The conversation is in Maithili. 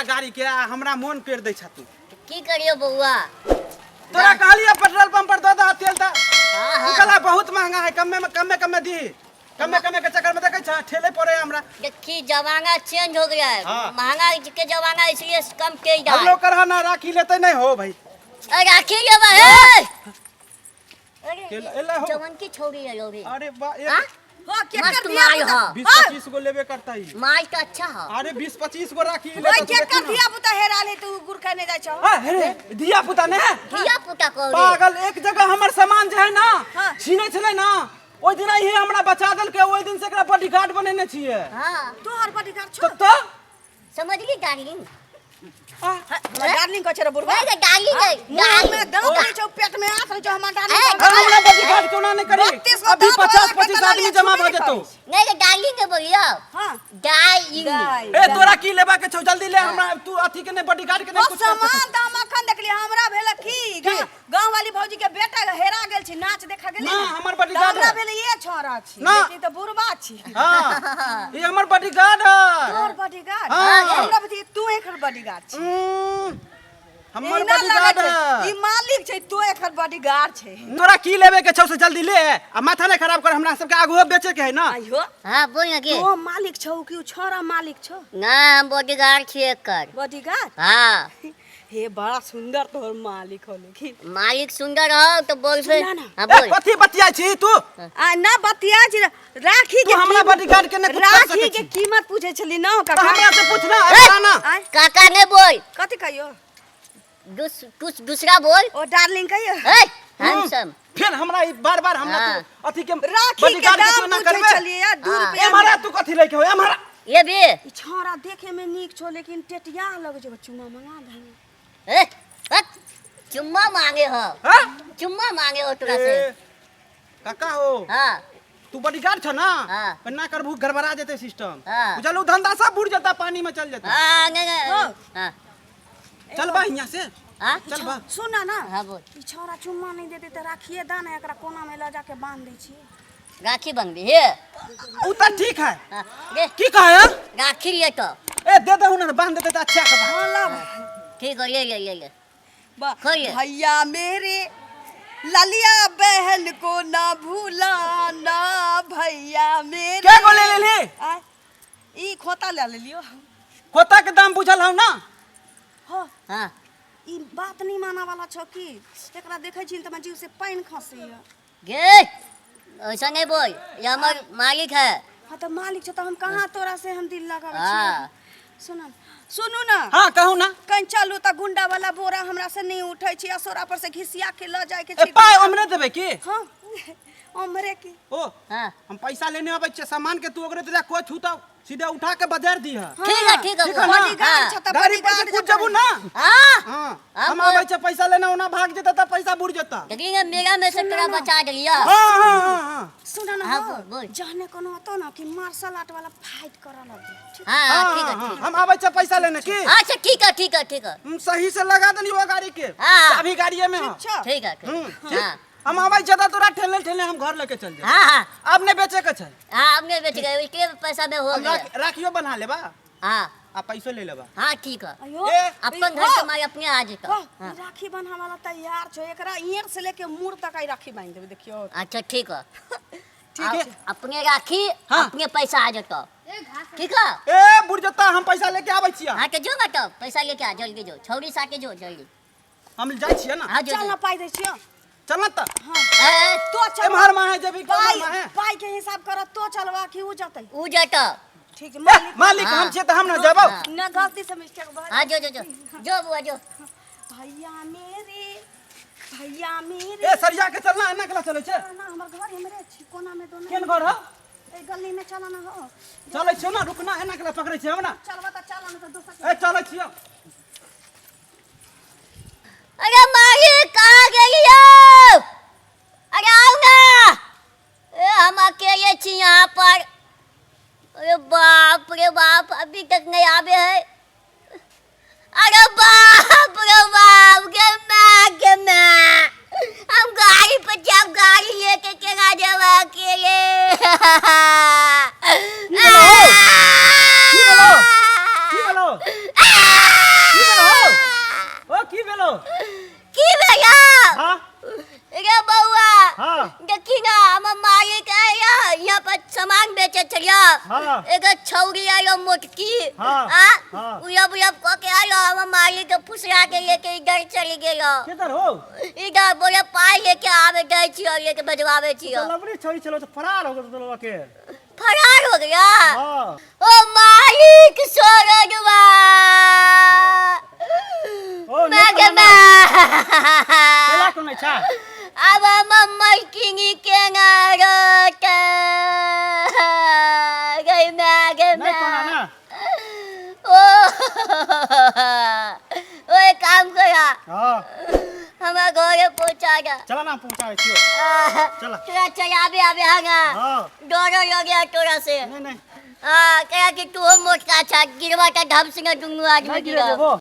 गाड़ी के आ हमरा मोन पेड़ दै छ तू। की करियो बउआ? तोरा कहलिए पेट्रोल पंप पर दऽ दह तेल तऽ हाँ तू हाँ। कहला बहुत महंगा है, कमे में कमे कमे दी, कमे कमे के चक्कर में देखै छ ठेले पड़े हमरा। देखी जमाना चेंज हो गया है। हाँ। महंगा के जमाना, इसलिए कम तेल डाल। हम लोग करहा ना राखी लेते नहीं हो भाई। अरे राखी लेबा हे। अरे एला हो। जवन की छोड़ी है लोगी। अरे बा एक हाँ? हो केकर मस्त धिया माल पुता हो। 20 25 गो लेबे करता ही। माल तो अच्छा हो। अरे 20 25 गो राखी ओए लेता। केकर धिया पुता हेराल है तू गुरखा नहीं जाइ छौ? आ, हे धिया पुता ने धिया पुता को रे। पागल, एक जगह हमर सामान जे है ना हाँ। छीने छलै ना, ओहि दिना इहे हमरा बचा देलकै, ओहि दिन से एकरा बॉडीगार्ड बनेने छियै। हाँ। तोहर बॉडीगार्ड छौ? तो समझली डार्लिंग? आ, हमरा डार्लिंग कहै छै रे बुढ़वा। नहीं डार्लिंग नहीं, मुंह में डार्लिंग। दांत रहै छौ, पेट में आंत रहै छौ, हमर ए, डार्लिंग। अरे हमरा बॉडीगार्ड क्यों ना नहीं करी? 32 गो अभी दांत 50 वाला के 25 तलाली आदमी जमा छुबे भऽ जेतौ। नहीं। नहीं डार्लिंग के बोलियो। हाँ। डार्लिंग। दाइ। ए तोरा की लेबा के छौ, जल्दी ले हमरा, तू अथी के नहीं बॉडीगार्ड के नहीं ओ कुछ कर सामान सकै। तऽ हम अखन देखलियै, हमरा भेल की गाँव वाली भौजी के बेटा हेरा गेल छी, नाच देखा गेलै ना, हमर तऽ बॉडीगार्ड हमरा है। भेल ये छोरा छी। ना। लेकिन तऽ बुढ़बा छी। हाँ, ई हमर बॉडीगार्ड है। तोहर बॉडीगार्ड? हाँ। हमरा बुझी तू एकर बॉडीगार्ड छी। हमर एना बॉडीगार्ड लगै छै, है। ई मालिक छै, तू एकर बॉडीगार्ड छै। तोरा की लेबे के छौ से जल्दी ले आ माथा नहीं खराब कर, हमरा सबके आगुओ बेचे के है ना। आइयो। हाँ बोल ना के। तो मालिक छौ कि उ छोरा मालिक छौ? ना हम बॉडीगार्ड छियै एकर। बॉडीगार्ड? हाँ। हे बड़ा सुंदर तोहर मालिक हो लेकिन। मालिक सुंदर हो तो बोल फिर। सुना ना। हाँ ए, बोल। कथी बतियाइ छी तू? आ ना बतिया छी राखी तू के हमरा कीमत- बॉडीगार्ड के नहि कुछ कर राखी सकै के छी। कीमत पूछे छली ना तऽ काका। हमरा से पूछना ए! अरे ना। आय, काका नहीं बोल। कथी कहियो? कुछ दूसरा बोल। ओ डार्लिंग कहियो। ए हैंडसम। फिर हमरा ई बार बार हमरा हाँ। तू अथी के राखी के बॉडीगार्ड के दाम तू ना पूछे करबे। छलियै यार, 2 हाँ। रुपया। एम्हरा तू कथी लैके हो एम्हरा? ये भी। ई छौड़ा देखे में नीक छौ लेकिन टेटिया लगे छौ, चुमा मंगा दे। ए हट, चुम्मा मांगे हो। हाँ? चुम्मा मांगे हो तोरा से। ए, काका हो। हाँ। तू बॉडीगार्ड छ ना? हाँ। पर ना करबू गड़बड़ा जेतै सिस्टम। हाँ। बुझल, उ धंधा सब बुड़ जेता, पानी में चल जेता। हाँ नहीं नहीं। हो। हाँ। चल बा हियां से। हाँ? चल बा। सुन ना। हाँ बोल। ई छौड़ा चुम्मा नहीं देते तऽ राखिए दा ना, एकरा कोना में लऽ जाके बांध दै छियै। राखी बंधी हे। उ त ठीक है। हाँ, रे। की कहे है? राखी लिए तो। ए दे दहु ना, बांध देते त अच्छा के बात। हाँ ला। ठीक है, ले ले ले ले। खोलिए। भैया मेरे ललिया बहन को ना भूलाना, भैया मेरे। के गो ले लेली? आय, ई खोता ले लेलियो। खोता के दाम बुझल हौ ना? हो। हाँ। ई बात नहीं माना वाला छौ की, एकरा देखै छी तऽ जीव से पानि खसैया। गे ऐसा नहीं बोल, ये हमार मालिक है। हाँ तऽ मालिक छौ तऽ हम कहाँ तोरा से हम दिल लगाबै हाँ। छी। सुन सुनू ना। हाँ कहू ना। कहीं चलू तऽ गुंडा वाला बोरा हमरा से नहीं उठै छी, असोरा पर से घिसिया के लऽ जाय के ए छै। पाय ओमरे देबै की? हाँ ओमरे की। ओ हाँ। हम पैसा लेने अबै छियै सामान के, तू ओकरे दे कोई छूता सीधे उठा के बाजार दी है। ठीक है ठीक है। ठीक है बोल। ना? बॉडीगार्ड छौ तऽ गाड़ी पर से बॉडीगार्ड कूद जबू ना। हाँ। हाँ, हाँ, हम बोल। आबै छियै पैसा लेने, ओना भाग जेता तऽ पैसा बुड़ जेता। देखी ना मेरा में से तोरा बचा दिया। हाँ हाँ हाँ हाँ। सुन ना। हाँ, हो, बोल, बोल। जहने कोनो अतो ना कि मार्शल आर्ट वाला फाइट करऽ लगे। ठीक? हाँ हाँ ठीक है। हाँ, ठीक हम आबै छियै पैसा लेने की। अच्छा ठीक है ठीक है ठीक है। हम सही से लगा देनी वो गाड़ी के। हाँ। चाबी गाड़िए में है। ठीक छौ? ठीक है ठीक है। ठीक। हाँ हम आबै छियै तऽ तोरा ठेले ठेले हम घर लेके चल जाए। हाँ हाँ। अब नहीं बेचे के छै। हाँ अब नहीं बेच गए, इसके पैसा में हो हम गया। राखियो बना लेबा। हाँ। आ पैसो ले लेबा। हाँ ठीक है। अयो, ए, अपन घर के मार अपने आ जेतो। वाह, हाँ। ई राखी बन्हा वाला तैयार छौ, एकरा ईंट से लेके मुड़ तक आई राखी बांधि देबै, देखियो। अच्छा ठीक है। ठीक है। अपने राखी। हाँ। अपने पैसा आ जेतो। ठीक है। ए बुढ़ जेता, हम पैसा लेके आबै छियै। हाँ तो जो ना तब पैसा लेके आ जल्दी, जो छौड़ी साथे जो जल्दी। हम जाइ छियै ना। हाँ जो चल जो। ना पाइ दै छियौ। चल ना तऽ। हाँ। ए, तो चल। एम्हर माहे जेबी पाइ कोन माहे? पाइ के हिसाब कर, तो चलवा कि उ जतै? उ जेतो। ठीक छै ए, मालिक। मालिक हाँ। हम छियै तऽ हम ना जेबौ। हाँ। ना गलती से मिस्टेक भऽ हाँ जो जो जो जो बुआ जो। भैया मेरे, भैया मेरे। ए सरिया के चलना, एना केला चलै छै? ना हमर घर एम्हरे छी, कोना में दोनो। केन घर हौ? ए गली में चल ना हो। चलै छियौ ना, रुकना, एना केला पकड़ै छियै हम ना। चलबा तऽ चल ना तऽ दोसर। ए चलै छियौ। अरे मालिक कहाँ गेली हो? अरे आओ ना। ए हम अकेले छी यहाँ पर। अरे बाप रे बाप, अभी तक नहीं आवे है। अरे बाप रे बाप, गे माँ गे माँ, हम गाड़ी पर जब गाड़ी लेके केना जेबै अकेले? की भेलौ? की भेलौ? की भेलौ? की भेलो? की भेला? हाँ। रे बउआ। हाँ। देखी ना, हमर मालिक आया यहाँ पर सामान बेचे छलिया। हाँ। एगो छौरी आयो मोटकी। हाँ। आ हाँ। उयब उयब कऽ के आयो, हमर मालिक के फुसरा के लेके इधर चली गेलो। किधर हो? इधर बोले पाई लेके आवे दै छियो, लेके भेजवावे छियो। तो लबड़ी छोरी चलो तो फरार हो गयो तो के। फरार हो गया। हाँ। ओ मालिक सोरगवा। ओ, मैं के नहीं मैं। केला कोन छा? अब हम मलकिनी के ना रोते गई मैं के नहीं मैं। कोना ना। ओ ओ एक काम करा। हाँ। हमारे घरे पहुंचा जा। चला ना, पहुंचावे छियो। चला। तोरा चलाबे आबे हंगा। हाँ। डरो लग गया तोरा से। नहीं नहीं। हाँ, कहा कि तू हो मोटका छा, गिरवा का ढम सिंह दुनू आदमी नहीं गिरे गिरा। देबो।